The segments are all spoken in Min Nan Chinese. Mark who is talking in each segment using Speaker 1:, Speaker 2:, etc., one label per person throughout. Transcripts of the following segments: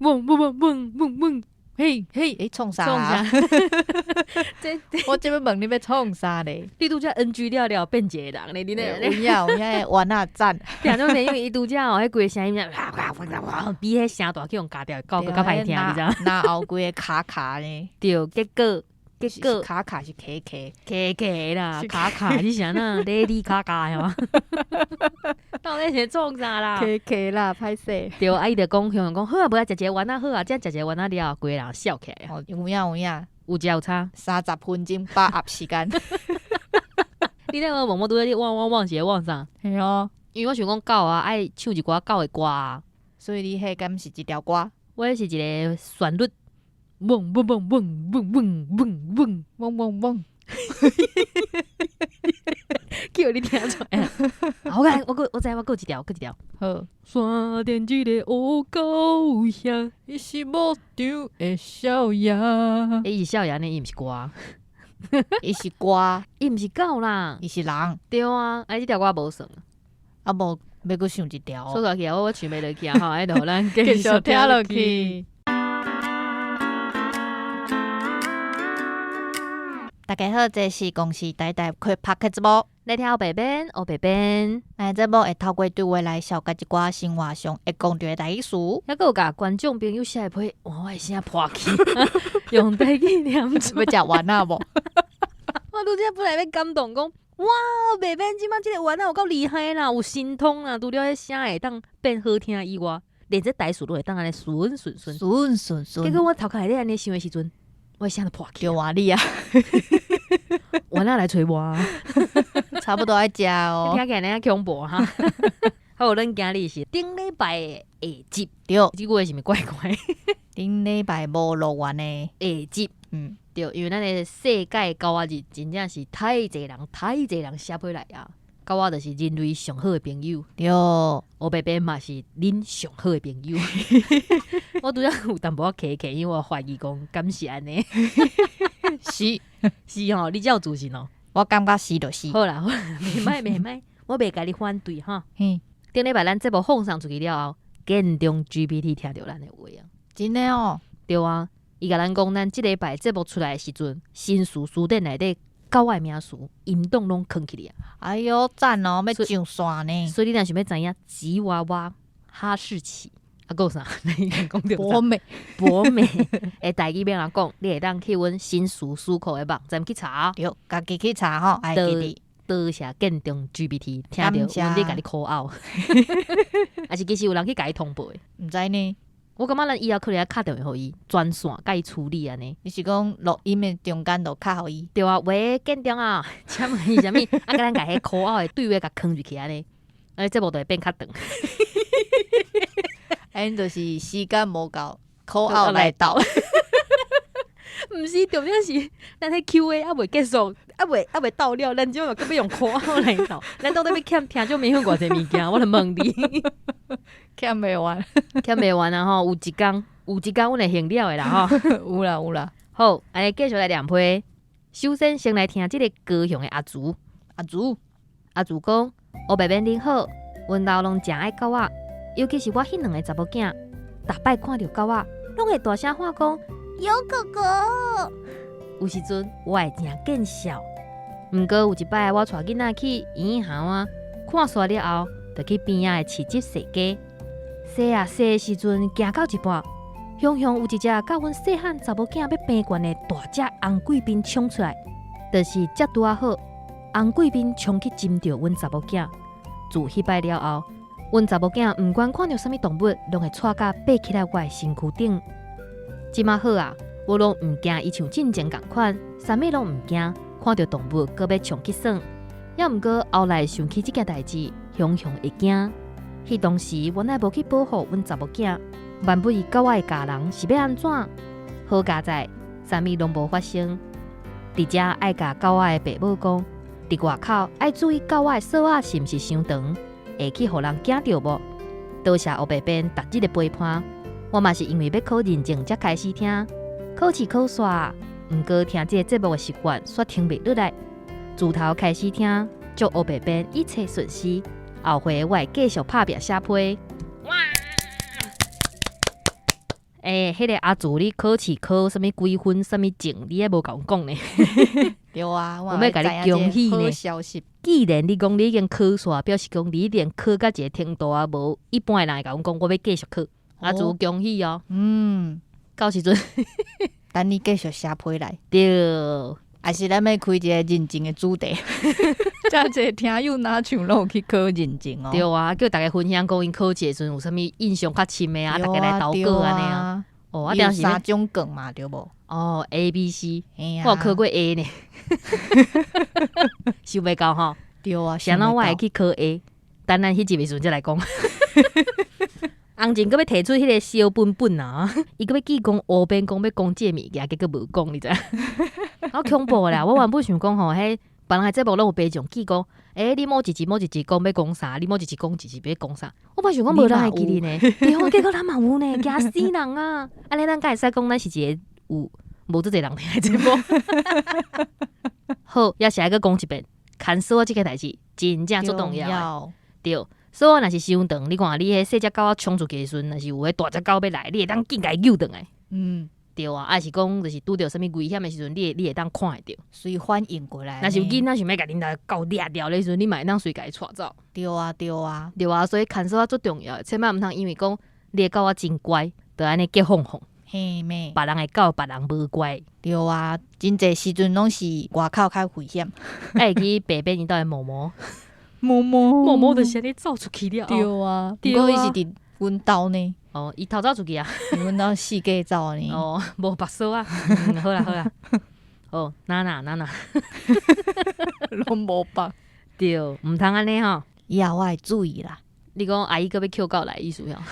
Speaker 1: 嗡嗡嗡嗡嗡嗡，嘿嘿，
Speaker 2: 欸，創啥
Speaker 1: 創
Speaker 2: 啊？
Speaker 1: 啥？這
Speaker 2: 我這欲問你欲創啥咧？
Speaker 1: 你拄才 NG 了了變一个人咧，你咧
Speaker 2: 有影有影，丸仔讚。
Speaker 1: 聽眾朋友，伊拄才哦，彼規个聲音哇哇哇哇，比彼聲大去予共咬掉的狗閣較歹聽，你知影？
Speaker 2: 拿後規个卡卡呢？
Speaker 1: 對，結果結果
Speaker 2: 卡卡是 K K
Speaker 1: 卡卡啦，卡卡你是按怎？Lady 卡卡是嗎？到底是創啥啦
Speaker 2: ？K K 啦，歹勢。
Speaker 1: 對，啊伊就講，雄雄講好啊，無啊，食一个丸仔好啊，這食一个丸仔了後，規个人笑起來啊。
Speaker 2: 哦，有影有影，
Speaker 1: 有食有差。
Speaker 2: 30分鐘把握時間。
Speaker 1: 你咧問我拄仔咧汪汪汪是咧汪啥？
Speaker 2: 係哦。
Speaker 1: 因為我想講狗啊，愛唱一寡狗的歌啊。
Speaker 2: 所以你彼敢是一條歌？
Speaker 1: 我彼是一個旋律。嗡嗡嗡嗡嗡嗡嗡嗡
Speaker 2: 嗡嗡嗡，
Speaker 1: 叫你聽出來。好，我閣我知我閣有一條，閣一條。
Speaker 2: 好。
Speaker 1: 山頂一个烏狗兄，
Speaker 2: 伊是牧場的少爺。
Speaker 1: 欸，伊是少爺呢，伊毋是歌。
Speaker 2: 伊是歌，
Speaker 1: 伊毋是狗啦，
Speaker 2: 伊是人。
Speaker 1: 對啊，啊，這條歌無算。
Speaker 2: 啊無，欲閣想一條。
Speaker 1: 說落去啊，我唱袂落去啊，吼，愛就咱
Speaker 2: 繼續聽落去。大家好，這是公視台台開拍的節目，
Speaker 1: 來聽烏白編，烏白編。
Speaker 2: 咱的節目會透過對話來紹介一寡生活上會講著的台語詞，
Speaker 1: 猶閣有共觀眾朋友寫的批，換我的聲破去，用台語念出
Speaker 2: 欲食丸仔無？
Speaker 1: 我拄才本來欲感動講，哇，白編這擺這个丸仔有夠厲害啦，有神通啦，除了彼聲會當變好聽以外，連這台詞攏會當按呢順順順
Speaker 2: 順順順。
Speaker 1: 結果我頭殼內底按呢想的時陣，我的聲就破去。
Speaker 2: 就換你啊！
Speaker 1: 丸仔來揣我，
Speaker 2: 差不多愛食哦。
Speaker 1: 聽起來爾恐怖哈。好，咱今日是頂禮拜的下集。
Speaker 2: 對，
Speaker 1: 這句話是毋是怪怪？
Speaker 2: 頂禮拜無樂園的
Speaker 1: 下集，對，因為咱的世界狗仔日真正是太濟人，太濟人寫批來啊。狗仔就是人類上好的朋友。
Speaker 2: 對，
Speaker 1: 烏白編嘛是恁上好的朋友。我拄才有淡薄仔客氣，因為我懷疑講敢是按呢。
Speaker 2: 是
Speaker 1: 是吼，你才有自信哦。
Speaker 2: 我感覺是就是。
Speaker 1: 好啦好啦，袂歹袂歹，我袂共你反對哈。頂禮拜咱節目放送出去了後，建中 GPT 聽著咱的話啊。
Speaker 2: 真的哦。
Speaker 1: 對啊，伊共咱講，咱這禮拜節目出來的時陣，新詞辭典內底狗仔的名詞音檔攏囥起來啊。
Speaker 2: 哎喲，讚哦，欲上線呢。
Speaker 1: 所以你若想欲知影吉娃娃、哈士奇，啊，閣有啥？你講著
Speaker 2: 博美，
Speaker 1: 博美的台語欲按怎講，你會當去阮新詞詞庫的網站去查。
Speaker 2: 對，家己去查吼，愛記得。
Speaker 1: 多謝建中 GPT，聽著阮咧共你 call out，抑是其實有人去共伊通報的？
Speaker 2: 毋知呢。
Speaker 1: 我感覺咱以後可能愛敲電話予伊，專線共伊處理按呢。
Speaker 2: 你是講錄音的中間就敲予伊？
Speaker 1: 對啊，喂，建中啊，請問是啥物？啊，共咱共彼 call out 的對話共囥入去按呢，啊，節目就會變較長。
Speaker 2: 按就是時間無夠，call out 來鬥。
Speaker 1: 毋是，重點是咱彼 Q&A 猶未結束，猶未鬥了，咱這馬閣欲用 call out 來鬥，咱到底欲欠聽眾朋友偌濟物件？我來問你，
Speaker 2: 欠袂完，
Speaker 1: 欠袂完啊！吼，有一工，有一工，阮會還了的啦！吼，
Speaker 2: 有啦有啦。
Speaker 1: 好，按呢繼續來念批。首先，先來聽這个高雄的阿祖，
Speaker 2: 阿祖，
Speaker 1: 阿祖講：烏白編恁好，阮兜攏誠愛狗仔，尤其是我彼兩个查某囝，逐擺看著狗仔，攏會大聲喊講有狗狗。有時陣我會誠見笑，毋過有一擺我帶囡仔去醫院啊，看煞了後，就去邊仔的市集踅街，踅啊踅的時陣，行到一半，雄雄有一隻佮阮細漢查某囝欲平懸的大隻紅貴賓衝出來，就是這拄仔好，紅貴賓衝去針著阮查某囝。自彼擺了後，阮查某囝毋管看著啥物動物，攏會掣甲爬起來我的身軀頂。這馬好啊，我攏毋驚伊像進前仝款，啥物攏毋驚，看著動物閣欲衝去耍。猶毋過後來想起這件代誌，雄雄會驚。彼當時我若無去保護阮查某囝，萬不伊狗仔會咬人是欲按怎？好佳哉，啥物攏無發生。佇遮愛共狗仔的爸母講，佇外口愛注意狗仔的索仔是毋是傷長，會去予人驚著無？多謝烏白編逐日的陪伴。我嘛是因為欲考認證才開始聽，考試考煞，毋過聽這个節目的習慣煞停袂落來。自頭開始聽，祝烏白編一切順遂。後回我會繼續拍拚寫批。哇！欸，彼个阿祖，你考試考啥物幾分，啥物證，你猶無共阮講呢？
Speaker 2: 對啊，
Speaker 1: 我欲共你恭喜呢。
Speaker 2: 好消息。
Speaker 1: 既然你講你已經考煞，表示講你一定考到一個程度啊，無一般的人會共阮講，我欲繼續考。阿祖恭喜哦。到時陣
Speaker 2: 等你繼續寫批來。
Speaker 1: 對。
Speaker 2: 還是咱欲開一個認證的主題，遮濟聽友若像攏有去考認證哦。
Speaker 1: 對啊，叫逐家分享講𪜶考試的時陣有啥物印象較深的啊，逐家來投稿按呢啊。哦，啊，
Speaker 2: 有三種卷嘛，對無？
Speaker 1: 哦，A、B、C，我有考過 A 呢，想袂到吼。
Speaker 2: 對啊，
Speaker 1: 啥人我會去考 A，等咱彼集的時陣才來講。紅前閣欲提出彼個小本本啊，伊閣欲記講烏邊講欲講這个物件，結果無講，你知？好恐怖啦！我原本想講吼，彼別人的節目攏有白種記講，欸，你某一集某一集講欲講啥，你某一集講一集欲講啥，我嘛想講無人會記得呢。對啊，結果咱嘛有呢，驚死人啊！按呢咱敢會使講咱是一個有無足濟人聽的節目。好，猶是愛閣講一遍，牽索仔這个代誌真正足重要的。對，所以若是傷長，你看你彼細隻狗仔衝出去的時陣，若是有彼大隻狗欲來，你會當緊共伊救轉來。對啊，抑是講就是拄著啥物危險的時陣，你會當看會著，
Speaker 2: 隨反應過來。
Speaker 1: 若是有囡仔想欲共恁兜狗掠掉的時陣，你嘛會當隨共伊帶走。
Speaker 2: 對啊，對啊，
Speaker 1: 對啊，所以牽索仔足重要的，千萬毋通因為講你的狗仔真乖，就按呢激放放。
Speaker 2: 嘿咩？
Speaker 1: 別人的狗，別人無乖。
Speaker 2: 對啊，真濟時陣攏是外口較危險。
Speaker 1: 愛會記白變𪜶兜的毛毛，
Speaker 2: 毛毛
Speaker 1: 毛毛就是按呢走出去了。
Speaker 2: 對啊，毋過伊是佇阮兜呢。
Speaker 1: 哦，伊逃走出去啊！
Speaker 2: 阮兜四界走呢。
Speaker 1: 哦，無縛鎖啊。好啦好啦，哦，娜娜娜娜，
Speaker 2: 攏無縛。
Speaker 1: 對，毋通按呢吼。
Speaker 2: 以後我會注意啦。
Speaker 1: 你講阿姨閣欲抾狗來意思吼？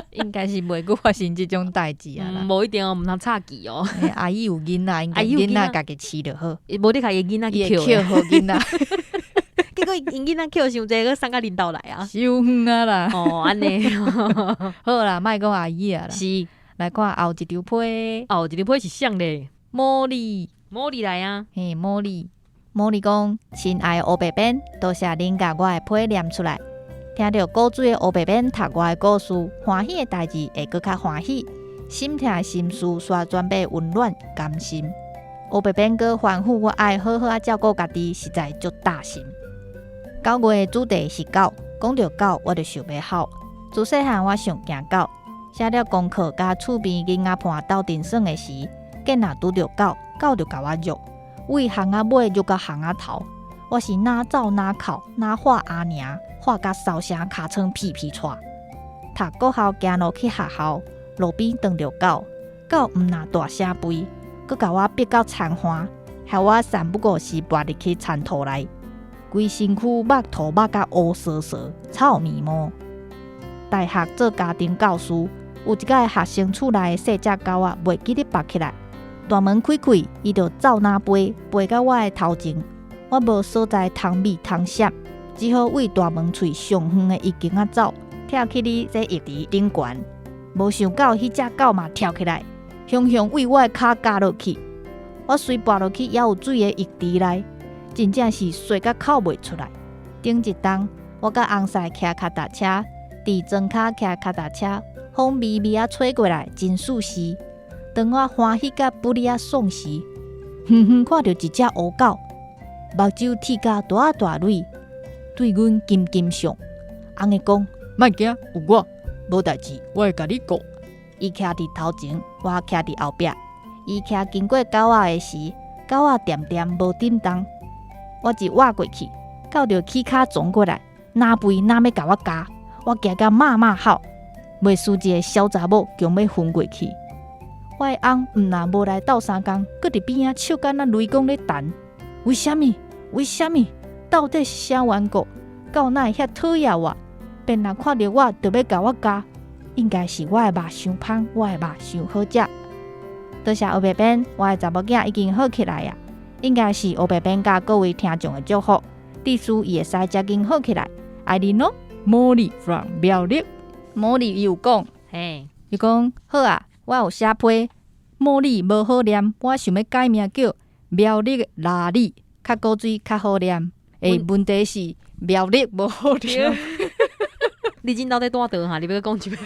Speaker 2: 應該是袂閣發生這種代誌啊啦。
Speaker 1: 無一定哦，毋通插旗哦。
Speaker 2: 阿姨有囡仔，應該囡仔家己飼就好。
Speaker 1: 無你共伊囡仔去抾。
Speaker 2: 抾予囡仔。
Speaker 1: 結果𪜶囡仔抾傷濟，閣送到恁兜來啊！
Speaker 2: 傷遠啊啦！
Speaker 1: 哦，按呢，
Speaker 2: 好啦，莫講阿姨啊啦。
Speaker 1: 是，
Speaker 2: 來看後一張批。
Speaker 1: 後一張批是啥咧？
Speaker 2: 茉莉，
Speaker 1: 茉莉來啊！
Speaker 2: 嘿，茉莉，茉莉講：親愛的烏白編，多謝恁共我的批念出來。聽著古錐的烏白編讀我的故事，歡喜的代誌會閣較歡喜，心疼的心事煞轉變溫暖甘心。烏白編閣吩咐我愛好好仔照顧家己，實在足貼心。9月的主題是狗，講著狗我就想欲哭。自細漢我上驚狗，寫了功課佮厝邊囡仔伴鬥陣耍的時，見若拄著狗，狗就共我虐，對巷仔尾虐到巷仔頭。我是哪走哪哭，哪喊阿娘，喊甲梢聲尻川屁屁掣。讀國校行路去學校，路邊撞著狗，狗毋若大聲吠，閣共我逼到田岸，害我三不五時跋入去田塗內。規身軀肉塗肉甲烏趖趖，臭咪毛。大學做家庭教師，有一擺學生厝內的細隻狗仔袂記得縛起來，大門開開，伊就走哪飛，飛到我的頭前，我無所在通避通閃，只好對大門喙上遠的一間仔走，跳去咧洗浴池頂懸。無想到彼隻狗嘛跳起來，雄雄對我的跤咬落去，我雖跋落去猶有水的浴池內。真正是洗甲哭袂出來。頂一冬，我佮翁婿騎跤踏車，佇莊跤騎跤踏車，風微微仔吹過來，真舒適。當我歡喜甲不離仔爽時，遠遠看著一隻烏狗，目睭鐵甲大大蕊，對阮金金笑。翁仔講：莫驚，有我，無代誌，我會共你顧。伊徛佇頭前，我徛佇後壁。伊騎經過狗仔的時，狗仔恬恬無振動。我一倚過去，狗就起跤撞過來，若吠若欲共我咬，我驚甲媽媽吼，袂輸一個痟查某強欲昏過去。我的翁毋若無來鬥相共，閣佇邊仔笑甲若雷公咧彈。為啥物？為啥物？到底是啥緣故？狗哪會遐討厭我？便若看著我就欲共我咬，應該是我的肉傷芳，我的肉傷好食。多謝烏白編，我的查某囝已經好起來啊！應該是烏白編佮各位聽眾的祝福，祝願伊會使遮緊好起來。愛恁囉，茉莉 from 苗栗，茉莉伊有講，
Speaker 1: 嘿，
Speaker 2: 伊講好啊，我有寫批，茉莉無好念，我想欲改名叫苗栗的拉里，較古錐較好念。欸，問題是苗栗無好念。
Speaker 1: 你今到底蹛佗哈？你欲閣講一遍。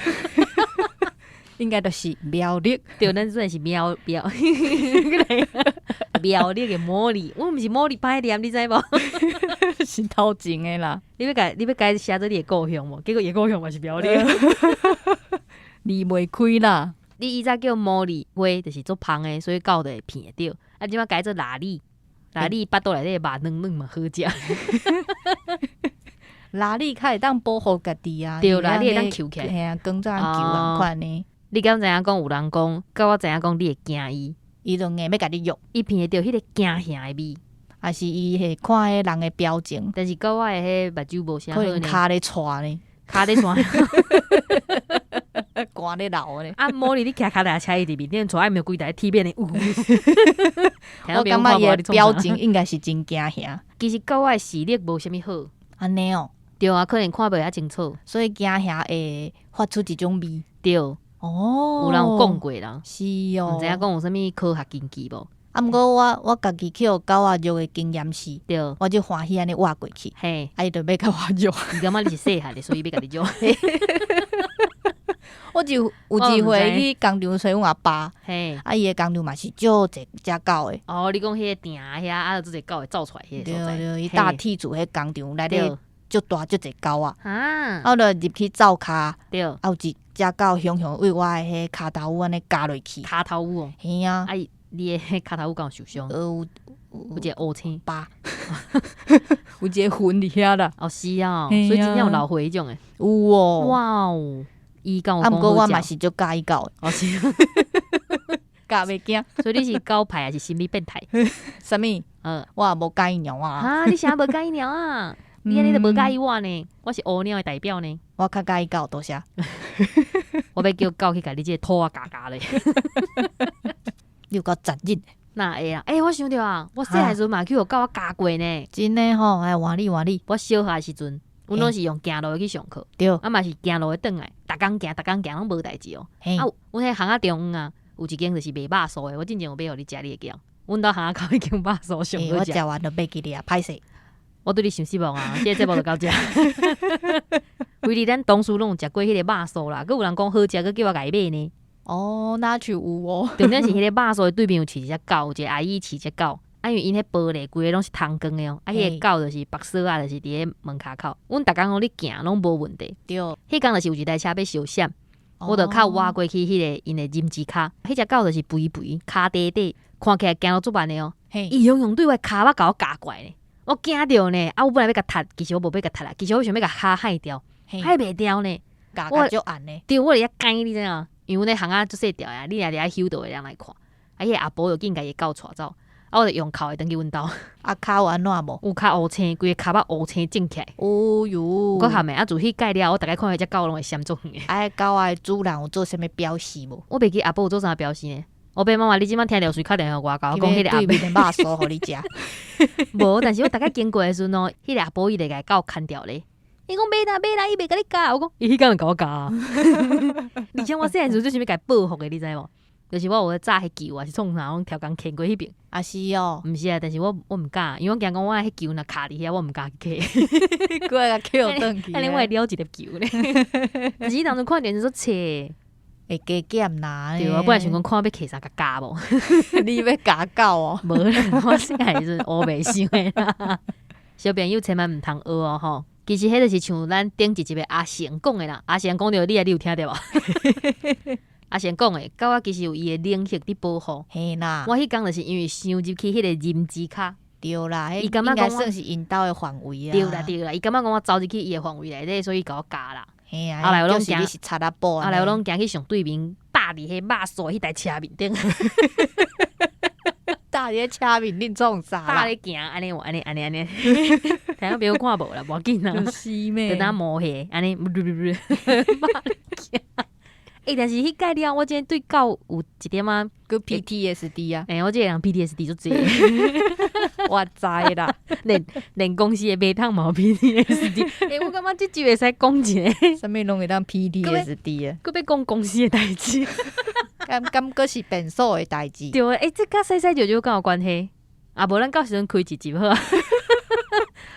Speaker 2: 應該就是苗栗。
Speaker 1: 對，咱算是苗苗苗栗的茉莉，阮毋是茉莉歹念，你知無？
Speaker 2: 是頭前的啦。
Speaker 1: 你欲共寫做你的故鄉無？結果伊的故鄉嘛是苗栗。
Speaker 2: 離袂開啦。
Speaker 1: 你以前叫茉莉花，就是足芳的，所以狗就會鼻會著。啊，這擺改做臘味，臘味腹肚內底肉軟軟嘛好食。
Speaker 2: 臘味較會當保護家己啊。
Speaker 1: 對啦，你會當抾起來。
Speaker 2: 嘿啊，光怎球仝款呢？
Speaker 1: 你敢知影講有人講，狗仔知影講你會驚伊，
Speaker 2: 伊就硬欲共你約。
Speaker 1: 伊鼻會著彼个驚嚇的味，
Speaker 2: 還是伊會看彼人的表情。
Speaker 1: 但是狗仔的彼目睭無啥好
Speaker 2: 可能跤咧掣呢，
Speaker 1: 跤咧掣，
Speaker 2: 汗咧流呢。
Speaker 1: 啊，茉莉，你騎跤踏車伊佇面頂掣，愛毋規台鐵變的。
Speaker 2: 我感覺伊的表情應該是真驚嚇。
Speaker 1: 其實狗仔的視力無啥物好。
Speaker 2: 按呢哦。
Speaker 1: 對啊，可能看袂遐清楚，
Speaker 2: 所以驚嚇會發出一種味。
Speaker 1: 對。
Speaker 2: 哦，
Speaker 1: 有人有講過啦。
Speaker 2: 是哦。
Speaker 1: 毋知影講有啥物科學根據無？
Speaker 2: 啊，毋過我家己去予狗仔虐的經驗是，我就歡喜按呢倚過去，啊，伊就欲共我虐。
Speaker 1: 伊感覺你是細漢的，所以欲共你虐。
Speaker 2: 我就有一回去工廠揣阮阿爸，啊，伊的工廠嘛是足濟隻狗的。
Speaker 1: 哦，你講彼个埕遐啊，足濟狗會走出來彼个所在。
Speaker 2: 對對，伊大鐵厝彼工廠內底足大足濟狗仔。
Speaker 1: 啊！
Speaker 2: 啊，我就入去灶跤，
Speaker 1: 啊，
Speaker 2: 有一隻狗雄雄對我的彼跤頭趺按呢咬落去。
Speaker 1: 跤頭趺哦。
Speaker 2: 嘿啊。
Speaker 1: 啊，你的跤頭趺敢有受傷？
Speaker 2: 有
Speaker 1: 有一个烏青
Speaker 2: 疤，有一个痕佇遐啦。
Speaker 1: 哦，是啊，所以真正有留血彼種的。
Speaker 2: 有哦。
Speaker 1: 哇哦！伊敢有
Speaker 2: 啊，毋過我嘛是足佮意狗的。
Speaker 1: 哦，是，
Speaker 2: 咬袂驚。
Speaker 1: 所以你是狗派還是心理變態？
Speaker 2: 啥物？我也無佮意貓仔。
Speaker 1: 啊，你啥無佮意貓仔？你按呢就無佮意我呢？我是烏貓的代表呢。
Speaker 2: 我較佮意狗，多謝。
Speaker 1: 我欲叫狗去共你這个土仔咬咬咧。
Speaker 2: 你有夠殘忍。
Speaker 1: 哪會啊？欸，我想著啊，我細漢時陣嘛去予狗仔咬過呢。
Speaker 2: 真的吼，哎，換你換你。
Speaker 1: 我小學的時陣，阮攏是用行路的去上課，
Speaker 2: 對，
Speaker 1: 啊嘛是行路的轉來，逐工行，逐工行攏無代誌哦。啊，阮彼巷仔中央啊，有一間就是賣肉酥的，我進前有買予你食，你會記無？阮兜巷仔口彼間肉酥上好食。
Speaker 2: 我食完就袂記得啊，歹勢。
Speaker 1: 我對你傷失望啊！這個節目就到這。規日咱同事攏有食過彼个肉酥啦，閣有人講好食，閣叫我共伊買呢。
Speaker 2: 哦，哪像有哦。
Speaker 1: 重點是彼个肉酥的對面有飼一隻狗，有一個阿姨飼一隻狗。啊，因為𪜶彼玻璃規个攏是通光的哦，啊，彼个狗就是縛鎖仔，就是佇咧門跤口。阮逐工攏咧行，攏無問題。彼工就是有一台車欲相閃，我就較倚過去彼个𪜶的人字跤，彼隻狗就是肥肥，跤短短，看起來行路足慢的哦。伊雄雄對我的跤脛共我咬過來呢，我驚著呢。啊，我本來欲共踢，其實我無欲共踢啦，其實我想欲共跤害掉，害袂掉呢。
Speaker 2: 咬甲足硬的。
Speaker 1: 對，我佇遐驚，你知影？因為阮彼巷仔足細條的，你若佇遐嗅就會人來看。啊，彼个阿婆就緊共伊的狗帶走。啊！我就用哭的轉去阮兜。
Speaker 2: 啊，跤有按怎無？
Speaker 1: 有較烏青，規个跤脛烏青腫起來。
Speaker 2: 哦喲！
Speaker 1: 有夠含的啊！自彼擺了後，我逐擺看彼隻狗攏會閃足遠的。
Speaker 2: 啊，狗仔的主人有做啥物表示無？
Speaker 1: 我袂記阿婆有做啥表示呢？烏白媽媽，你這擺聽著隨敲電話予我，共我講彼个阿
Speaker 2: 對面的肉酥予你食。
Speaker 1: 無，但是我逐擺經過的時陣哦，彼个阿婆伊就共狗牽牢咧。伊講袂啦袂啦，伊袂共你咬。我講伊彼工就共我咬啊！而且我細漢時陣就想欲共伊報復的，你知無？就是我有咧紮彼球啊，是創啥攏刁工牽過彼爿。
Speaker 2: 啊是哦，
Speaker 1: 毋是啊，但是我毋敢，因為我驚講我彼球若卡佇遐，我毋敢去揢。
Speaker 2: 閣會共抾轉去。
Speaker 1: 按呢我會了一粒球咧。但是彼當陣看電視足冊，
Speaker 2: 會加減啦。
Speaker 1: 對啊，本來想講看欲揢啥共咬無。
Speaker 2: 你欲咬狗哦？
Speaker 1: 無啦，我細漢時陣烏白想的啦。小朋友千萬毋通學哦吼。其實彼就是像咱頂一集的阿成講的啦，阿成講著你啊，你有聽著無？阿成講的，狗仔其實有伊的能力佇保護。
Speaker 2: 嘿啦，
Speaker 1: 我彼工就是因為想入去彼個人字跤。
Speaker 2: 對啦，
Speaker 1: 伊感覺
Speaker 2: 應該算是𪜶兜的範圍啊。
Speaker 1: 對啦對啦，伊感覺講我走入去伊的範圍內底，所以共我咬啦。
Speaker 2: 嘿啊，
Speaker 1: 後來我攏
Speaker 2: 行，你是賊仔寶。
Speaker 1: 後來我攏行去上對面，搭佇彼肉酥彼台車面頂。
Speaker 2: 搭佇咧車面頂創啥？
Speaker 1: 搭咧行，按呢按呢按呢按呢，聽眾朋友看無啦，無要緊啦。
Speaker 2: 是咩？
Speaker 1: 就當摸下，按呢，欸，但是彼擺了，我真對狗有一點仔
Speaker 2: 閣 PTSD 啊。
Speaker 1: 欸，我這個人 PTSD 足濟。
Speaker 2: 我知啦，
Speaker 1: 連公司的馬桶嘛有 PTSD。欸，我感覺這集會使講一个，
Speaker 2: 啥物攏會當 PTSD 啊？
Speaker 1: 閣欲講公司的代誌。
Speaker 2: 敢閣是便所的代誌？
Speaker 1: 對啊，欸，這佮洗洗笑笑敢有關係？啊，無咱到時陣開一集好啊。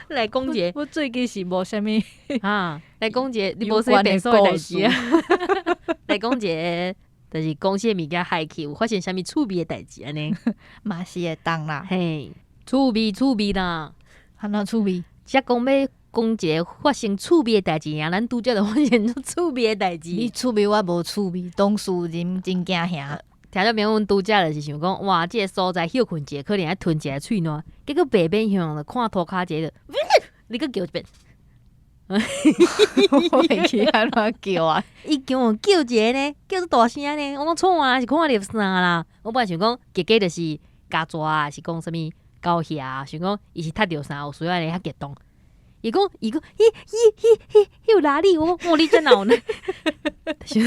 Speaker 1: 來講一个，
Speaker 2: 我最近是無啥物
Speaker 1: 啊，來講一个，你無啥便所的代誌啊？來講一个就是公司的物件害去，有發生啥物趣味的代誌按呢？
Speaker 2: 嘛是會當啦。
Speaker 1: 嘿，趣味趣味啦。
Speaker 2: 按怎趣味？
Speaker 1: 才講欲講一个發生趣味的代誌啊，咱拄才就發生趣味的代誌。
Speaker 2: 你趣味，我無趣味，當事人真驚嚇。
Speaker 1: 聽眾朋友，阮拄才就是想講，哇，這个所在歇睏一下，可能愛吞一下喙瀾，結果白變向就看塗跤一个，你閣叫一遍。
Speaker 2: 我袂記按怎叫啊？
Speaker 1: 伊叫叫一个呢，叫做大聲呢，我講創啊，是看著啥啦？我本來想講，結果就是咬蛇啊，是講啥物狗蟻，想講伊是踢著啥，有需要按呢較激動。伊講伊講，咦咦咦咦，彼有拉力，我講你遮哪有呢？是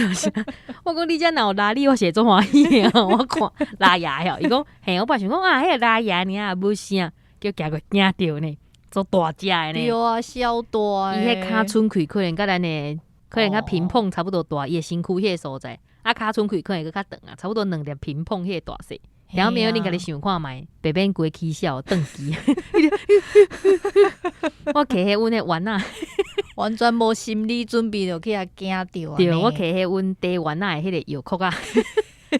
Speaker 1: 我講你遮若有拉力，我是會足歡喜的。我看拉牙吼，伊講嘿，我本來想講啊，彼個拉牙爾無啥，叫行過驚著呢，足大隻的呢。
Speaker 2: 對啊，超大。
Speaker 1: 伊彼跤伸開可能佮咱的，可能佮乒乓差不多大，伊的身軀彼个所在，啊，跤伸開可能閣較長啊，差不多兩粒乒乓彼个大細。然後沒有你家己想看覓，白變規起笑轉機。我揢彼阮的丸仔，
Speaker 2: 完全無心理準備就去予驚著。
Speaker 1: 對，我揢彼阮茶丸仔的彼个藥殼仔，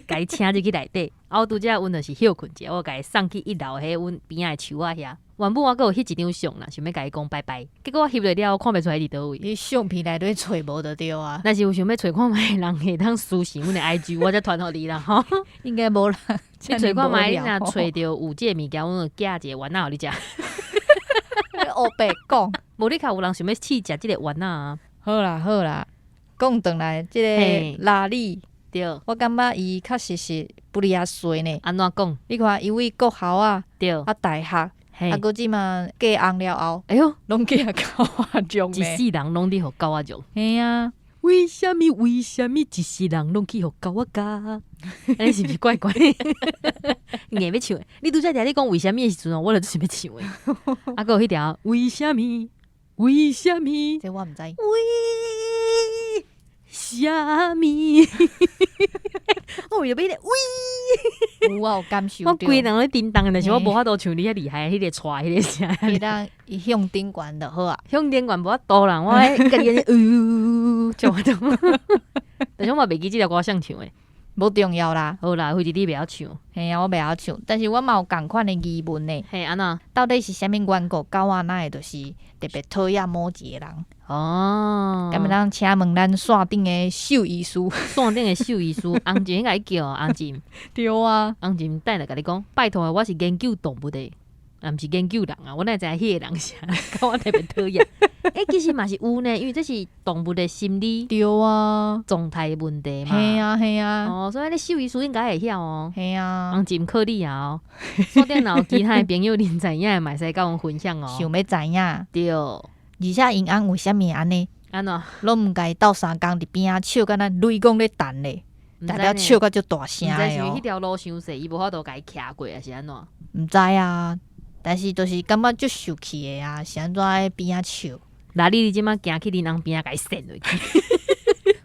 Speaker 1: 共伊請入去內底。啊，我拄才阮就是歇睏者，我共伊送去一樓彼阮邊仔的樹仔遐。原本我閣有翕一張相啦，想欲共伊講拜拜，結果我翕落了後看袂出來佇佗位。
Speaker 2: 你相片內底揣無就對啊。
Speaker 1: 若是有想欲揣看覓，人會當私訊阮的 IG，我才傳予你啦吼。
Speaker 2: 應該無人。
Speaker 1: 你揣看覓，你若揣著有這个物件，阮就寄一个丸仔予你食。
Speaker 2: 烏白講，
Speaker 1: 無你較有人想欲試食這个丸仔啊？
Speaker 2: 好啦好啦，講轉來這个拉力。
Speaker 1: 對，
Speaker 2: 我感覺伊確實是不離仔衰呢。
Speaker 1: 按怎講？
Speaker 2: 你看伊為國校啊，啊大學。啊，閣這馬嫁翁了後，
Speaker 1: 哎喲，
Speaker 2: 攏嫁狗仔種
Speaker 1: 一世人攏佇予狗仔撞。
Speaker 2: 嘿啊，
Speaker 1: 為啥物？為啥物一世人攏去予狗仔咬？按呢是毋是怪怪？硬欲唱，你拄才聽你講為啥物的時陣，我就想欲唱的。啊，閣有彼條為啥物？為啥物？
Speaker 2: 這我毋知。
Speaker 1: 為啥物？我為著欲彼个喂，
Speaker 2: 有我有感受。
Speaker 1: 我規人咧叮當，但是我無法度像你遐厲害，彼个帶彼个聲。
Speaker 2: 你當伊向頂懸就好啊，
Speaker 1: 向頂懸無法度啦，我家己按呢，就無法度。但是我嘛袂記這條歌誰唱的，
Speaker 2: 無重要啦。
Speaker 1: 好啦，費事你袂曉唱。
Speaker 2: 嘿啊，我袂曉唱，但是我嘛有仝款的疑問呢。
Speaker 1: 嘿，按怎？
Speaker 2: 到底是啥物緣故？狗仔哪會就是特別討厭某一個人？
Speaker 1: 哦，
Speaker 2: 敢欲當請問咱線頂的獸醫師？
Speaker 1: 線頂的獸醫師，紅靜共伊叫紅靜。
Speaker 2: 對啊，
Speaker 1: 紅靜等下共你講，拜託我是研究動物的，啊，毋是研究人啊，我哪會知影彼个人啥，我特別討厭。欸，其實嘛是有呢，因為這是動物的心理
Speaker 2: 對啊
Speaker 1: 狀態問題嘛。
Speaker 2: 嘿啊嘿啊。
Speaker 1: 哦，所以你獸醫師應該會曉哦。
Speaker 2: 嘿啊。
Speaker 1: 紅靜靠你啊哦。線頂若有其他的朋友恁知影，嘛會使佮阮分享哦。
Speaker 2: 想欲知影。
Speaker 1: 對。
Speaker 2: 而且𪜶翁為啥物按呢？
Speaker 1: 按怎？
Speaker 2: 攏毋共伊鬥相共佇邊仔笑，敢若雷公咧彈咧，大家笑甲足大聲的哦。
Speaker 1: 毋知是彼條路傷細，伊無法度共伊徛過，抑是按怎？
Speaker 2: 毋知啊，但是就是感覺足受氣的啊，是按怎佇邊仔笑？
Speaker 1: 那你這馬行去恁翁邊仔，共伊扇落去，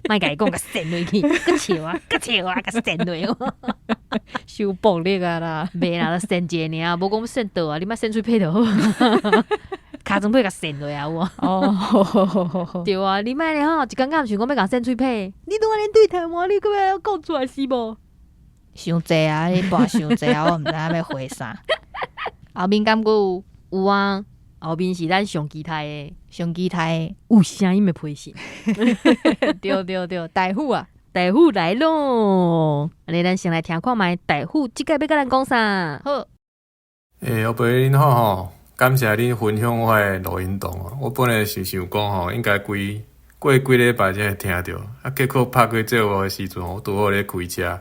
Speaker 1: 莫共伊講，共扇落去，閣笑啊，閣笑啊，共扇落。
Speaker 2: 傷暴力啊啦！
Speaker 1: 袂啦，扇一个爾，無講扇倒啊，你莫扇喙䫌就好。尻川皮共扇落啊，有無？
Speaker 2: 哦，
Speaker 1: 對啊，你莫咧吼，一工敢毋想講欲共扇喙䫌，你都按呢對待我，你閣欲講出來是無？
Speaker 2: 傷濟啊！你跋傷濟啊！我毋知影欲回啥。後面敢閣有？
Speaker 1: 有啊，後面是咱上期待的，
Speaker 2: 上期待的
Speaker 1: 有聲音的批信。
Speaker 2: 對對對，大夫啊，
Speaker 1: 大夫來咯！按呢咱先來聽看覓，大夫這擺欲佮咱講啥？
Speaker 2: 好。
Speaker 3: 欸，烏白恁好吼，感謝恁分享我的錄音檔哦。我本來是想講吼，應該規過幾禮拜才會聽著，啊，結果拍過節目的時陣，我拄好咧開車，予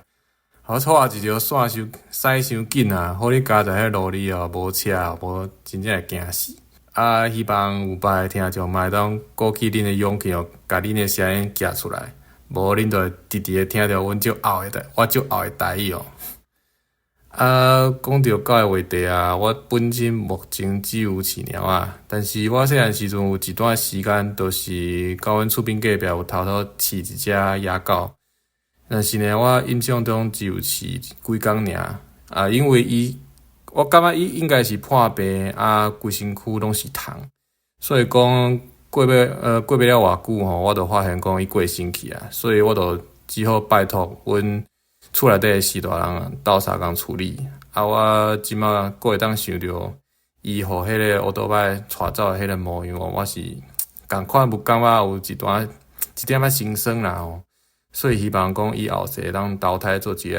Speaker 3: 我拖一條線傷駛傷緊啊，予你夾在彼路裡哦，無車無真正會驚死。啊，希望有別的聽眾嘛會當鼓起恁的勇氣哦，共恁的聲音寄出來，無恁就會直直的聽著阮足漚的，我足漚的台語哦。啊，講著狗的話題啊，我本身目前只有飼貓仔，但是我細漢時陣有一段時間，就是佮阮厝邊隔壁有偷偷飼一隻野狗，但是呢，我印象中只有飼幾工爾，啊，因為伊，我感覺伊應該是破病啊，規身軀攏是蟲，所以講過欲了偌久吼，我就發現講伊過身去啊，所以我就只好拜託阮。厝內底的四大人鬥相共處理。啊，我這馬閣會當想著伊予彼个烏多擺帶走的彼个模樣哦，我是仝款有感覺有一段一點仔心酸啦吼。所以希望講伊後世會當投胎做一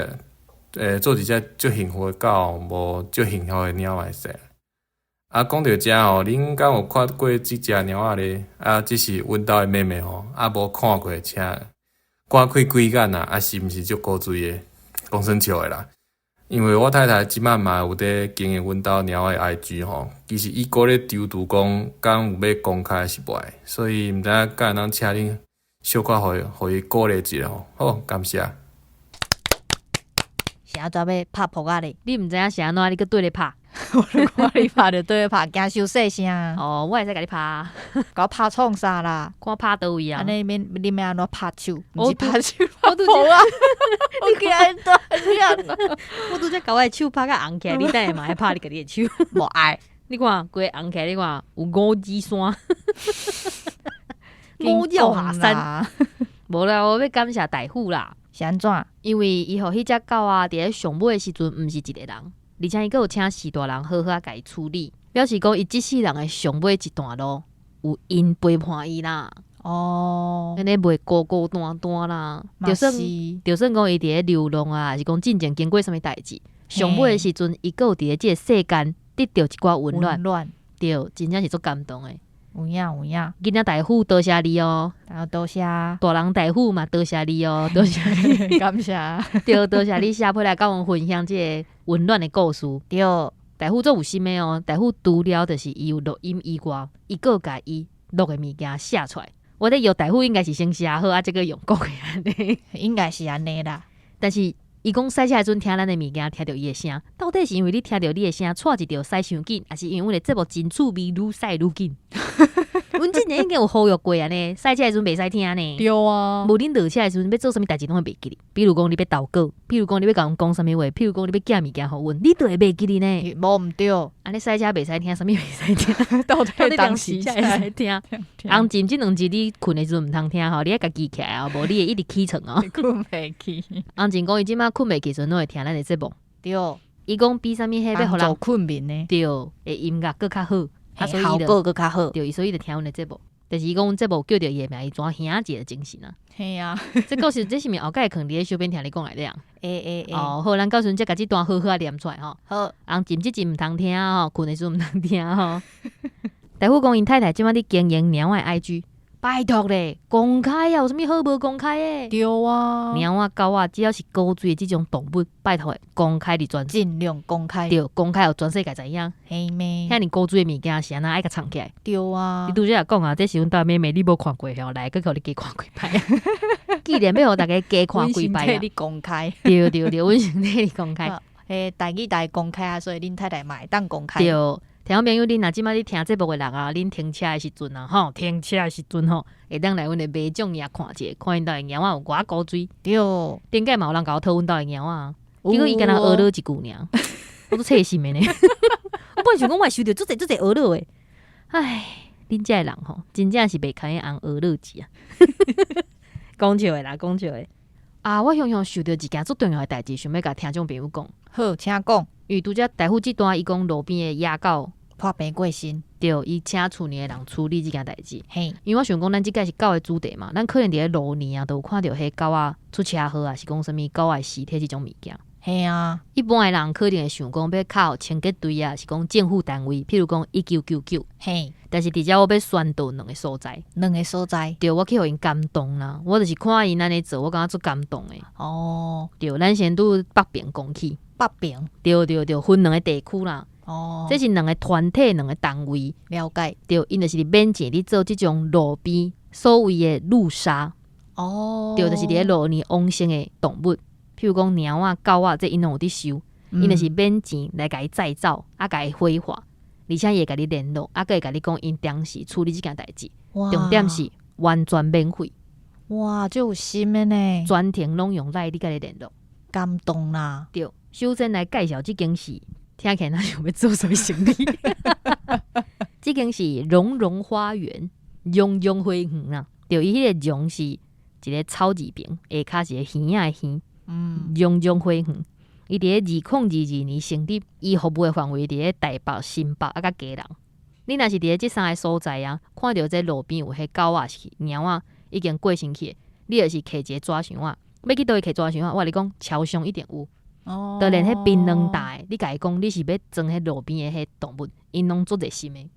Speaker 3: 个，做一隻足幸福的狗，無足幸福的貓仔會使。啊，講著遮吼，恁敢有看過這隻貓仔咧？啊，這是阮兜的妹妹吼，啊，無看過，請趕開開眼啊！啊，是毋是足古錐的？講耍笑的啦。因為我太太這擺嘛有佇經營阮兜貓仔的 IG 吼，其實伊閣咧躊躇講，敢有欲公開是袂，所以毋知影敢會當請恁小可予伊鼓勵一下吼。好，感謝。
Speaker 2: 是按怎欲拍噗仔咧？
Speaker 1: 你毋知影是按怎，你閣對咧拍。
Speaker 2: 我看你拍就對咧拍，驚傷細聲。
Speaker 1: 哦，我會使共你拍。
Speaker 2: 共我拍創啥啦？
Speaker 1: 看拍佗位啊？
Speaker 2: 按呢免你欲按怎拍手？毋是拍手，
Speaker 1: 我拄
Speaker 2: 噗仔。我驚大聲。
Speaker 1: 我拄才共我的手拍甲紅起來，你等下嘛愛拍你家己的手。
Speaker 2: 無愛。
Speaker 1: 你看，規个紅起來，你看有五指山，五貂下山。無啦，我欲感謝大夫啦。
Speaker 2: 是按怎？
Speaker 1: 因為伊予彼隻狗仔，佇咧上尾的時陣，毋是一个人，而且伊閣有請四大人好好仔共伊處理，表示講伊這世人的上尾一段路有𪜶陪伴伊啦。按呢袂孤孤單單啦。就算就算講伊佇咧流浪啊，抑是講進前經過啥物代誌，上尾的時陣，伊閣有佇咧這個世間得著一寡溫暖。對，真正是足感動的。
Speaker 2: 有影有影。
Speaker 1: 囡仔大夫多謝你哦。
Speaker 2: 多謝。
Speaker 1: 大人大夫嘛多謝你哦，多謝你。
Speaker 2: 感謝。
Speaker 1: 對，多謝你寫批來佮阮分享這个溫暖的故事。大夫足有心的哦，大夫除了就是伊有錄音以外，伊閣共伊錄的物件寫出來。我咧藥大夫應該是先寫好，啊，才閣用講的按呢。
Speaker 2: 應該是按呢啦。
Speaker 1: 但是伊講駛車的時陣聽咱的物件，聽著伊的聲，到底是因為你聽著你的聲，掣一著駛傷緊，抑是因為阮的節目真趣味，愈駛愈緊？阮之前已經有呼籲過按呢，駛車的時陣袂使聽呢。
Speaker 2: 對啊。
Speaker 1: 無恁落車的時陣欲做啥物代誌攏會袂記哩。比如講你欲投稿，比如講你欲共阮講啥物話，譬如講你欲寄物件予阮，你都會袂記哩呢。
Speaker 2: 無毋對。
Speaker 1: 按呢駛車袂使聽，啥物袂使聽？
Speaker 2: 到底當時
Speaker 1: 才會使聽？紅針這兩日你睏的時陣毋通聽吼，你愛共記起來哦，無你會一直起床哦。
Speaker 2: 睏袂去。
Speaker 1: 紅針講伊這馬睏袂去時陣，攏會聽咱的節目。伊講比啥物彼欲予人
Speaker 2: 睏眠呢？
Speaker 1: 對，的音樂閣較好。啊，所以
Speaker 2: 效果閣較好。
Speaker 1: 對，所以伊就聽阮的節目。但是伊講阮節目叫著伊的名，伊怎兄一個精神啊？
Speaker 2: 嘿啊，
Speaker 1: 這故事這是毋是後蓋囥佇咧小編聽你講來的啊？
Speaker 2: 會會會。
Speaker 1: 哦，好，咱到時陣才共這段好好仔念出來吼。
Speaker 2: 好。
Speaker 1: 紅針這陣毋通聽吼，睏的時陣毋通聽吼。大夫講𪜶太太這馬佇經營貓仔的 IG，拜託咧，公開啊，有啥物好無公開的？
Speaker 2: 對啊。
Speaker 1: 貓仔狗仔只要是古錐的這種動物，拜託公開佇全
Speaker 2: 盡量公開。
Speaker 1: 對，公開予全世界知影。
Speaker 2: 嘿咩？
Speaker 1: 遐爾古錐的物件是按怎愛共藏起來？
Speaker 2: 對啊。
Speaker 1: 你拄才也講啊，這是阮兜妹妹，你無看過吼，來，閣予你加看幾擺。既然欲予大家加看幾擺啊，
Speaker 2: 阮先替你公開。
Speaker 1: 對對對，阮先替你公開。
Speaker 2: 欸，代誌逐家公開啊，所以恁太太嘛會當公開。
Speaker 1: 對。聽眾朋友，恁若這馬咧聽節目的人啊，恁停車的時陣啊，吼，停車的時陣吼，會當來阮的馬掌營看一下，看𪜶兜的貓仔有偌古錐。頂擺嘛有人共我討阮兜的貓仔，結果伊干焦呵囉一句爾，我足刺心的呢。我本來想講我會收著足濟足濟呵囉的，唉，恁遮的人吼，真正是袂堪的翁呵囉字啊。講笑的啦，講笑的。啊，我雄雄想著一件足重要的代誌，想欲共聽眾朋友講。
Speaker 2: 好，請講。
Speaker 1: 因為拄才大夫這段伊講路邊的野狗
Speaker 2: 破病過身，
Speaker 1: 對，伊請厝裡的人處理這件代誌。
Speaker 2: 嘿，
Speaker 1: 因為我想講，咱這擺是狗的主題嘛，咱可能佇咧路年啊，都有看著彼狗仔出車禍啊，是講啥物狗仔的屍體這種物件。
Speaker 2: 嘿啊，
Speaker 1: 一般的人可能會想講欲敲清潔隊啊，是講政府單位，譬如講1999。但是佇遮我欲宣導兩个所在，
Speaker 2: 兩个所在。
Speaker 1: 對，我去予𪜶感動啦。我就是看𪜶按呢做，我感覺足感動的。對，咱先拄北爿講起。
Speaker 2: 北爿。
Speaker 1: 對對對，分兩个地區啦。這是兩个團體，兩个單位。
Speaker 2: 了解。
Speaker 1: 對，𪜶就是佇免錢佇做這種路邊所謂的路殺。對，就是佇咧路邊往生的動物，譬如講貓仔、狗仔，這𪜶攏有佇收。𪜶就是免錢來共伊載走，啊，共伊火化，而且伊會共你聯絡，啊，閣會共你講𪜶當時處理這件代誌。重點是完全免費。
Speaker 2: 哇，足有心的呢！
Speaker 1: 全程攏用 LINE 佇共你聯絡。
Speaker 2: 感動啦！
Speaker 1: 對，首先來介紹這間是，聽起來若像欲做啥物生意？這間是榕榕花園，榕榕花園啦。對，伊彼个榕是一个草字邊，下跤是个耳仔的耳。榮榮花園。伊佇咧2022年成立，伊服務的範圍佇咧台北、新北啊佮基隆。你若是佇咧這三个所在啊，看著這路邊有彼狗仔是貓仔已經過身去的，你就是提一个紙箱仔，欲去佗位提紙箱仔，我共你講，超商一定有。就連彼檳榔大的，你共伊講你是欲裝彼路邊的彼動物，𪜶攏足熱心的。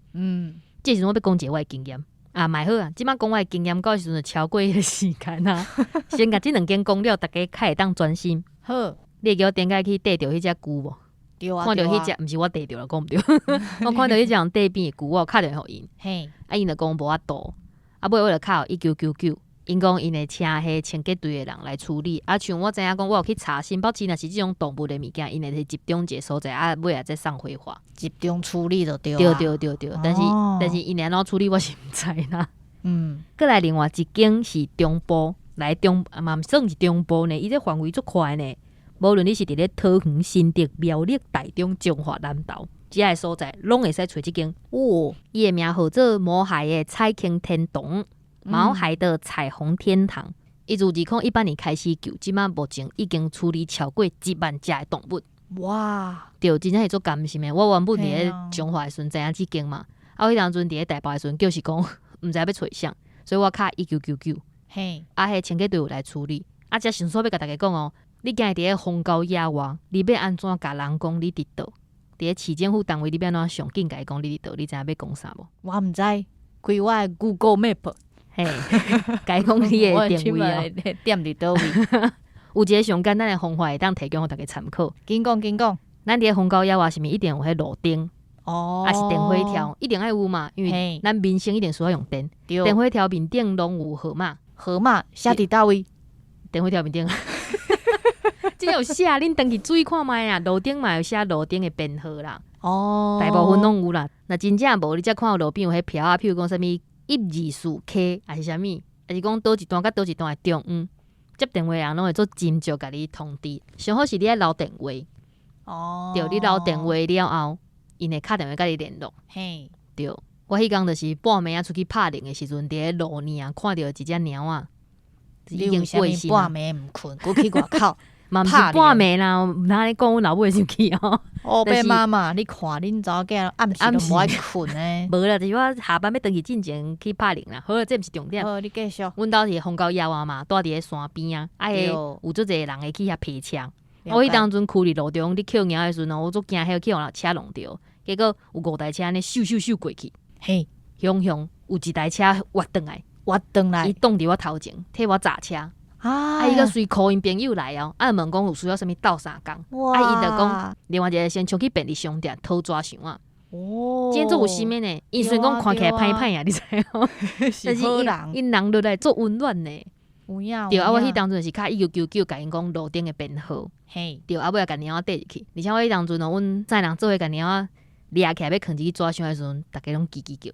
Speaker 1: 這時陣我欲講一个我的經驗啊，嘛好啊，這擺講我的經驗到時陣就超過彼个時間啊。先共這兩間講了，逐家較會當專心。
Speaker 2: 好。
Speaker 1: 你會記我頂擺去綴著彼隻龜無？
Speaker 2: 對啊。
Speaker 1: 看著彼隻，毋是我綴著啦，講毋對。我看著彼隻用綴邊的龜，我有敲電話予𪜶。啊，𪜶就講無法度。啊，尾我就敲1999，𪜶講𪜶會請彼清潔隊的人來處理。啊，像我知影講，我有去查新北市，若是這種動物的物件，𪜶會集中一个所在，啊，尾仔再送火化。
Speaker 2: 集中處理就對。
Speaker 1: 對對對對，但是𪜶會按怎處理，我是毋知啦。閣來另外一間是中部，來中嘛毋算是中部呢，伊這範圍足寬呢。無論你是佇咧桃園、新竹、苗栗、台中、彰化、南投，遮个所在，攏會使揣這間。伊的名號做毛孩的彩虹天堂，毛孩的彩虹天堂。伊自2018年開始救，這馬目前已經處理超過1萬隻的動物。對，真正是足甘心的。我原本佇咧彰化的時陣知影這間嘛，啊，我彼當陣佇咧台北的時陣，就是講毋知欲揣誰，所以我敲1999。啊，彼清潔隊有來處理。啊，這順煞欲共大家講哦。你今日佇咧荒郊野外，你欲按怎共人講你佇佗？佇咧市政府單位，你欲按怎上緊共伊講你佇佗？你知影欲講啥無？
Speaker 2: 我毋知，開我的 Google Map，
Speaker 1: 嘿，共伊講你的定位哦。
Speaker 2: 點佇佗位？
Speaker 1: 有一个上簡單的方法會當提供予大家參考。
Speaker 2: 緊講緊講。
Speaker 1: 咱佇咧荒郊野外，是毋是一定有彼路燈？抑是電火條，一定愛有嘛？因為咱民生一定需要用電。電火條面頂攏有號碼，
Speaker 2: 號碼寫佇佗位？
Speaker 1: 電火條面頂。這有寫，恁轉去注意看覓啊？路頂嘛有寫路燈的編號啦。大部分攏有啦。若真正無，你才看路邊有彼標仔，譬如講啥物124K，抑是啥物，抑是講佗一段佮佗一段的中央，接電話的人攏會做斟酌共你通知。上好是你愛留電話。對，你留電話了後，𪜶會敲電話佮你聯絡。對，我彼工就是半暝仔出去拍龍的時陣，佇咧路爾看著一隻貓仔，已經過身。
Speaker 2: 半暝毋睏，閣去外口。
Speaker 1: 嘛毋是半暝啦，毋通按呢講，阮老母會生氣哦。
Speaker 2: 烏白媽媽，你看恁查某囝暗時都無愛睏呢？
Speaker 1: 無啦，就是我下班欲轉去進前去拍龍啦。好啦，這毋是重點。
Speaker 2: 好，你繼續。
Speaker 1: 阮兜是荒郊野外嘛，蹛佇咧山邊啊，啊，彼有足濟人會去遐泊車。我彼當陣趺佇路中咧抾貓的時陣，我足驚彼去予人車挵著，結果有五台車按呢咻咻咻過去，雄雄有一台車倚轉來，
Speaker 2: 倚轉來，
Speaker 1: 伊擋佇我頭前，替我閘車。啊！伊閣隨 call 𪜶朋友來哦，啊問講有需要啥物鬥相共，啊𪜶就講另外一个先衝去便利商店討紙箱仔。真足有心的呢，𪜶雖然講看起來歹歹啊，你知無？但是𪜶人落來足溫暖呢。
Speaker 2: 有影。
Speaker 1: 對啊，我彼當陣是敲1999，共𪜶講路頂的編號。對，啊尾仔共貓仔綴入去，而且我彼當陣哦，阮載人做伙共貓仔掠起來欲囥入去紙箱的時陣，逐家攏吱吱叫，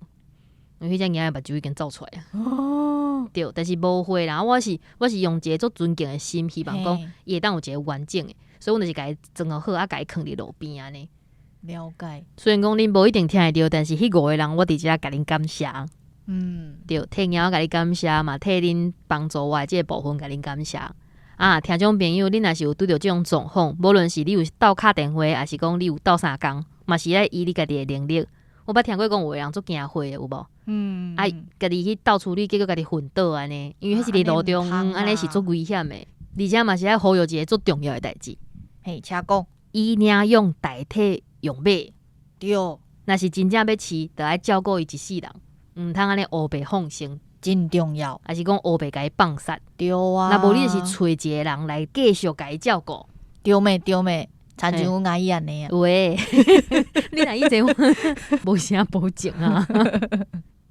Speaker 1: 因為彼隻貓仔目睭已經走出來啊。對，但是無血啦。我是用一个足尊敬的心，希望講伊會當有一个完整的，所以阮就是共伊裝予好，啊，共伊囥佇路邊按呢。
Speaker 2: 了解。
Speaker 1: 雖然講恁無一定聽會著，但是彼五个人我佇遮共恁感謝。對，替貓仔共你感謝嘛，替恁幫助我的這個部分共恁感謝。啊，聽眾朋友，恁若是有拄著這種狀況，無論是你有鬥敲電話，抑是講你有鬥相共，嘛是愛依你家己的能力。我捌聽過講有的人足驚血的，有無？啊，家己去鬥處理，結果家己昏倒按呢，因為彼是佇路中，按呢是足危險的。而且嘛是愛呼籲一個足重要的代誌。
Speaker 2: 嘿，請講。
Speaker 1: 以領養代替用買。
Speaker 2: 對。
Speaker 1: 若是真正欲飼，就愛照顧伊一世人，毋通按呢烏白放生。
Speaker 2: 真重要。
Speaker 1: 抑是講烏白共伊放殺。
Speaker 2: 對啊。
Speaker 1: 若無你就是揣一个人來繼續共伊照顧。
Speaker 2: 對咩？對咩？親像阮阿姨按呢啊。
Speaker 1: 有欸，你若以前無啥保證啊。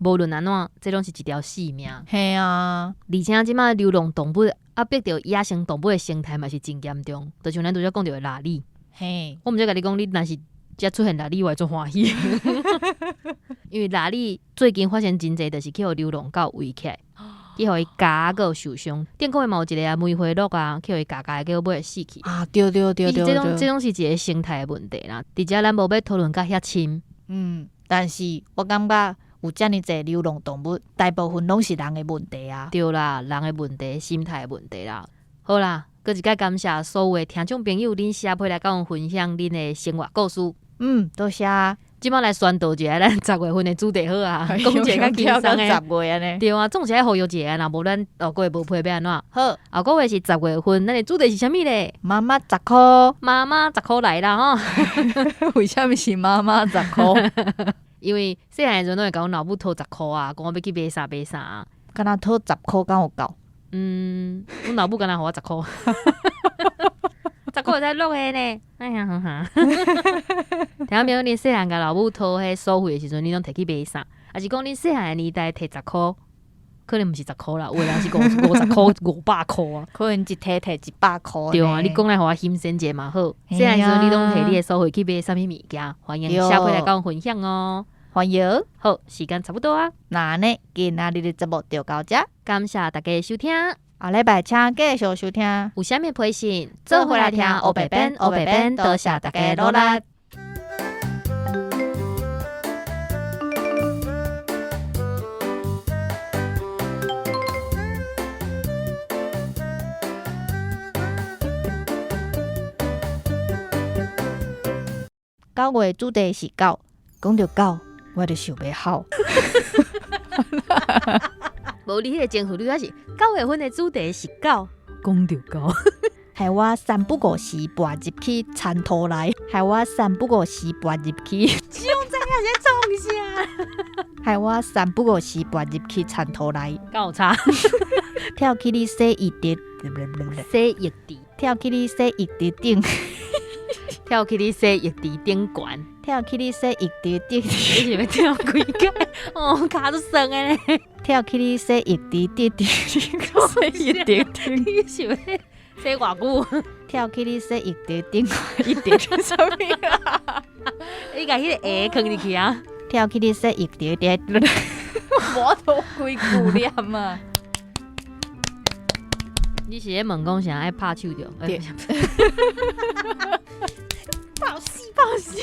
Speaker 1: 無論按怎，這攏是一條性命。
Speaker 2: 嘿啊，
Speaker 1: 而且這馬流浪動物壓迫著野生動物的生態嘛是真嚴重，就像咱拄才講著的臘麴。我毋才共你講，你若是遮出現臘麴，我會足歡喜。因為臘麴最近發生真濟，就是去予流浪狗圍起來，去予伊咬閣受傷。頂個月嘛有一个啊梅花鹿啊，去予伊咬咬，結果尾死去。
Speaker 2: 啊，對對對對對。
Speaker 1: 這種是一个生態的問題啦。佇遮咱無欲討論甲遐深。
Speaker 2: 但是我感覺有遮爾濟流浪動物，大部分攏是人的問題啊。
Speaker 1: 對啦，人的問題，心態的問題啦。好啦，閣閣一擺感謝所有的聽眾朋友，恁寫批來佮阮分享恁的生活故事。
Speaker 2: 嗯，多謝。
Speaker 1: 這擺來宣導一下咱十月份的主題好啊，講一個較輕鬆的。
Speaker 2: 十月按呢。
Speaker 1: 對啊，總是愛呼籲一下，若無咱後個月無批欲按怎？
Speaker 2: 好，
Speaker 1: 後個月是十月份，咱的主題是啥物咧？
Speaker 2: 媽媽十箍，
Speaker 1: 媽媽十箍來啦吼！
Speaker 2: 為啥物是媽媽十箍？
Speaker 1: 因為細漢的時陣攏會共阮老母討十箍啊，講我欲去買啥買啥。
Speaker 2: 敢若討十箍敢有夠？
Speaker 1: 嗯，阮老母敢若予我十箍。十箍會使落的呢，哎呀哈哈！聽沒有？恁細漢共老母討彼所費的時陣，你攏提去買啥？抑是講恁細漢的年代提十箍，可能毋是十箍啦，有的人是五十箍、500箍啊。
Speaker 2: 可能一提提100箍。
Speaker 1: 對啊，你講來予我欣羨者嘛好。細漢時陣你攏提你的所費去買啥物物件？歡迎寫批來佮阮分享哦。
Speaker 2: 歡迎。
Speaker 1: 好，時間差不多啊。
Speaker 2: 那按呢，今仔日的節目就到這。
Speaker 1: 感謝大家收聽。
Speaker 2: 後禮拜請繼續收聽。
Speaker 1: 有啥物批信，
Speaker 2: 做伙來聽烏白編，烏白編，多謝大家努力。9月主題是狗，講著狗，我就想欲哭。
Speaker 1: 無你彼個前後，你還是9月份的主題是狗，講著狗，
Speaker 2: 害我三不五時跋入去田土內，害我三不五時跋入去。
Speaker 1: 想知影是咧創啥？
Speaker 2: 害我三不五時跋入去田土內，
Speaker 1: 敢有差？
Speaker 2: 跳去你洗浴池，
Speaker 1: 洗浴池，
Speaker 2: 跳去你洗浴池頂，
Speaker 1: 跳去你洗浴池頂懸，
Speaker 2: 跳去你洗浴池頂，
Speaker 1: 你是欲跳幾個？哦，跤都酸的咧。
Speaker 2: 跳去你洗浴池頂頂，洗浴池頂，
Speaker 1: 你是欲洗偌久？
Speaker 2: 跳去你洗浴池頂，一點啥物啊？
Speaker 1: 你共彼個鞋囥入去啊？
Speaker 2: 跳去你洗浴池頂，無圖規句念啊！
Speaker 1: 你是咧問講啥愛拍手著？
Speaker 2: 對。
Speaker 1: 爆死爆死！